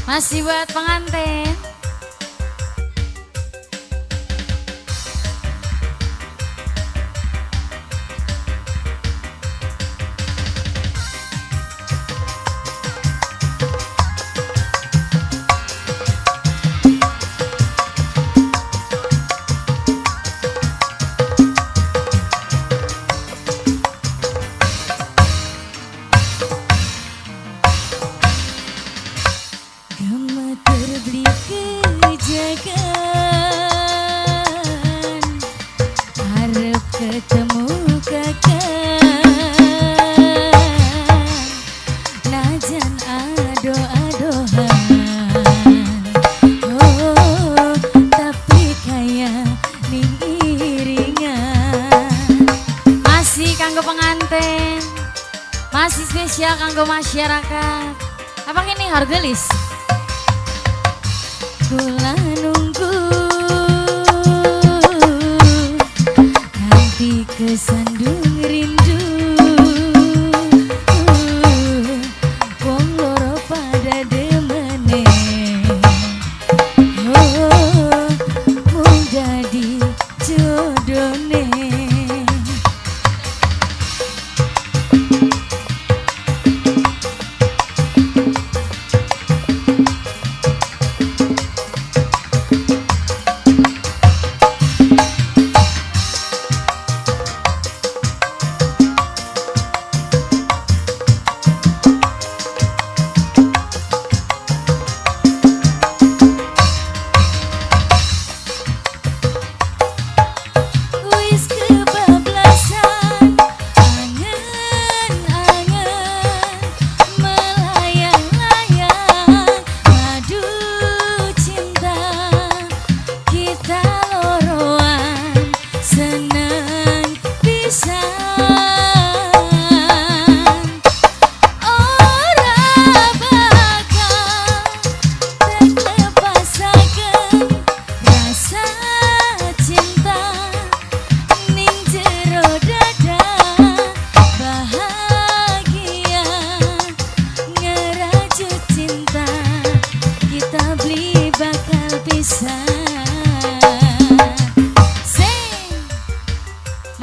Masih buat pengantin. Arep ketemu kakak, najan ado-adohan, oh tapi kaya ning iringan. Masih kanggo pengantin, masih spesial kanggo masyarakat. Apa ini hargelis? Kula nunggu nanti kesandung rindu, wong loro pada demene, oh mung dadi jodone.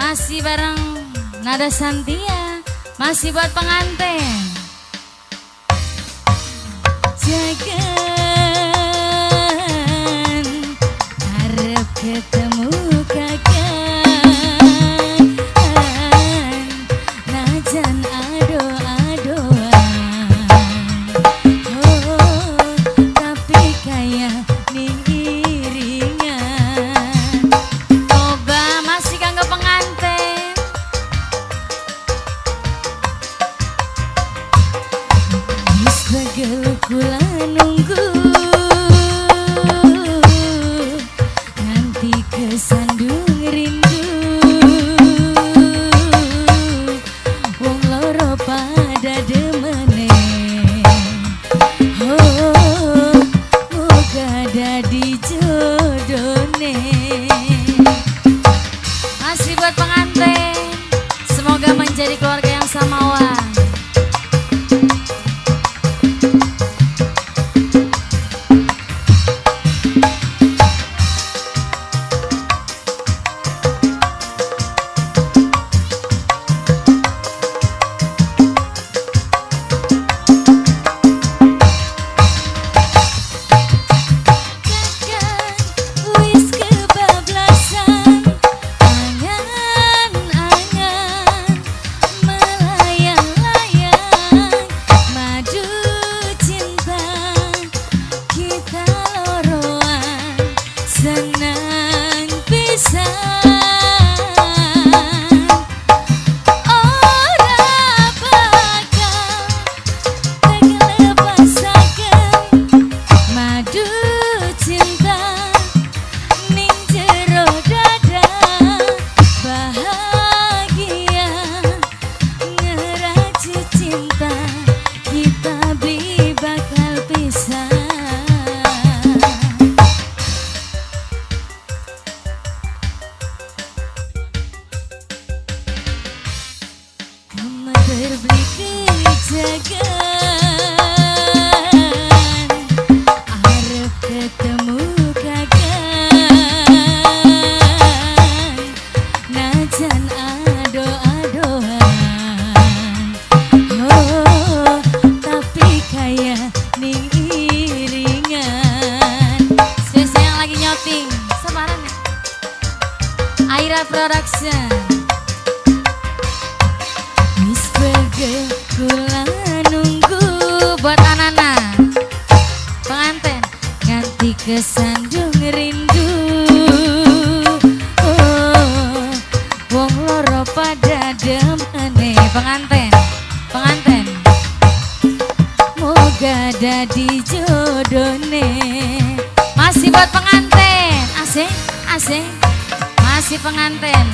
Masih bareng Nada Santia, masih buat pengantin. Jangan harap ketemu kakak, najan ado-adoan, oh tapi kaya ning iringan. Coba masih kanggo pengantin. Pegel kula nunggu nanti kesandung rindu, wong loro pada demene, oh moga dadi jodone. Masih buat pengantin, semoga menjadi keluarga yang samawa. Ira Production. Wis pegel kula nunggu. Buat anak pengantin, nganti kesandung rindu. Oh, wong loro pada demene. Pengantin, pengantin, moga dadi jodone. Masih buat pengantin, asik asik, masih pengantin.